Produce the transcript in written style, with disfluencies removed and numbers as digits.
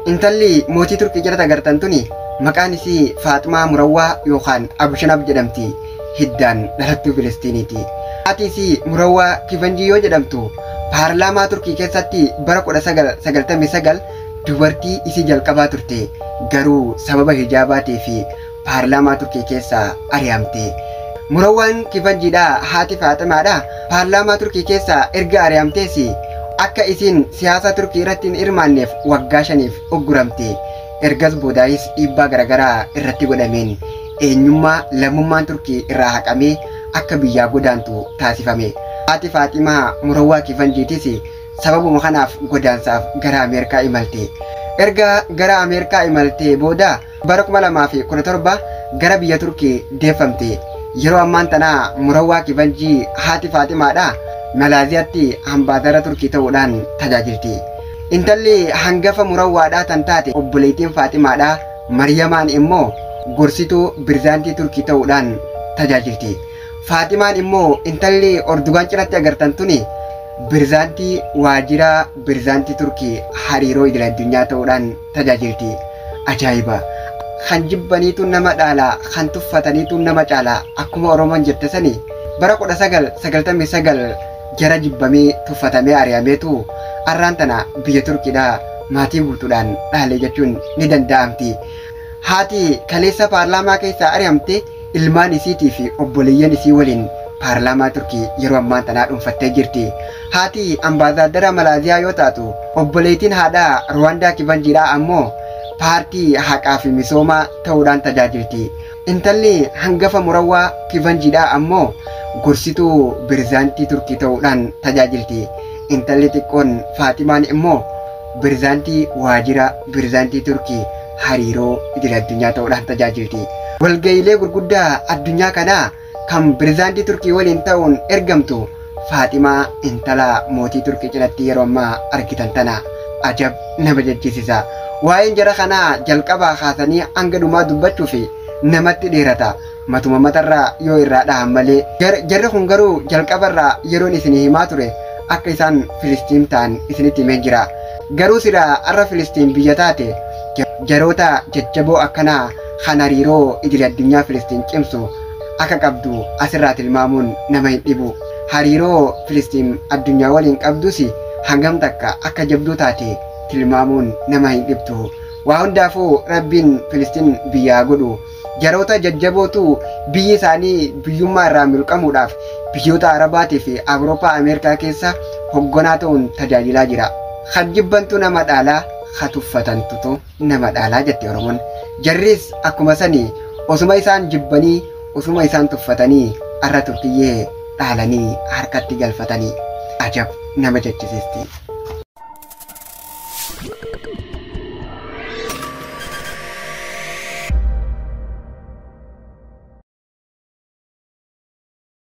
Intalli mootii Turkii jalatti agartan tuni maqaan isii Faaximaa Murawwaa yookaan Abushanab jedhamti. Hiddaan dhalattuu Filistiiniiti. Haati isii Murawwaa Kivanjii yoo jedhamtu paarlaamaa Turkii keessatti bara 1999 dubartii isii jalqabaa turte, garuu sababa hijaabaatii fi paarlaamaa Turkii keessaa ari'amte. Murawwaan Kivanjiidhaa haati Faaximaadhaa paarlaamaa Turkii keessaa erga ari'amtees akka isiin siyaasa Turkii irratti hin hirmaanneef waggaa 5f ugguramte. Ergas boodaayis dhiibbaa garaagaraa irratti godhameen eenyummaa lammummaan Turkii irraa haqamee akka biyyaa godaantu taasifame. Haati Faaximaa Murawwaa Kivanjiitis sababuma kanaaf godaansaaf gara Ameerikaa imalte. Erga gara Ameerikaa imaltee booda bara 2017 gara biyya Turkii deeffamte. Yeroo ammaan tanaa Murawwaa Kivanjii haati Faaximaadhaa Malaaziyaatti ambaasara Turkii ta'uudhaan tajaajilti. Intalli hangafa Murawwaadhaa tan taate obboleettiin Faaximaadhaa Mariyamaan immoo gorsituu Birzaantii Turkii ta'uudhaan tajaajilti. Faaximaan immoo intalli Ordugaan cinatti agartan tuni Birzaantii waajjira Birzaantii Turkii hariiroo idil addunyaa ta'uudhaan tajaajilti. Ajaa'iba! Kan jibbaniitu nama dhaala, kan tuffataniitu nama caala akkuma Oromoon jette sani bara 1999 jara jibbamee tuffatamee ari'ameetu arraan tana biyya Turkiidhaa maatii guutuudhaan dhaale jechuun ni danda'amti. Haati kaleessa paarlaamaa keessaa ari'amte ilmaan isiitii fi obboleeyyan isii waliin paarlaamaa Turkii yeroo ammaan tanaa dhuunfattee jirti. Haati ambaasaaddara Malaaziyaa yoo taatu obboleettiin haadhaa Ruwaandaa Kivanjiidhaa ammoo paartii haqaa fi misoomaa ta'uudhaan tajaajilti. Intalli hangafa Murawwaa Kivanjiidhaa ammoo gorsituu Birzaantii Turkii ta'uudhaan tajaajilti. Intalli xiqqoon Faaximaan immoo Birzaantii waajjira Birzaantii Turkii hariiroo idil addunyaa ta'uudhaan tajaajilti. Walga'iilee gurguddaa addunyaa kanaa kan Birzaantii Turkii waliin ta'uun ergamtu Faaximaa intala mootii Turkii cinatti yeroo ammaa argitan tana ajab nama jechisiisa. Waa'een jara kanaa jalqabaa kaasanii hanga dhumaa dubbachuuf namatti dheerata. Matuma matarraa yoo irraa dhahan malee jarri kun garuu jalqabarraa yeroon isinii himaa ture akka isaan Filistiin ta'an isinitti himeen jira. Garuu silaa har'a Filistiin biyya taate jaroota jajjaboo akkanaa kan hariiroo idil addunyaa Filistiin cimsu akka qabdu asirraa tilmaamuun nama hin dhibu. Hariiroo Filistiin addunyaa waliin qabdus hangam takka akka jabduu taate tilmaamuun nama hin dhibtu. Waa hundaafuu Rabbiin Filistiin biyyaa godhu. Jaroota jajjabootu biyyi isaanii biyyummaa irraa milqamuudhaaf biyyoota Arabaatii fi Awurooppaa Ameerikaa keessa hogganaa ta'uun tajaajilaa jira. Kan jibbantu nama dhaalaa, kan tuffatantutu nama dhaalaa jette Oromoon. Jarris akkuma sanii osuma isaan jibbanii osuma isaan tuffatanii har'a Turkiyyee dhaalanii harkatti galfatanii. Ajab nama jechisiisti.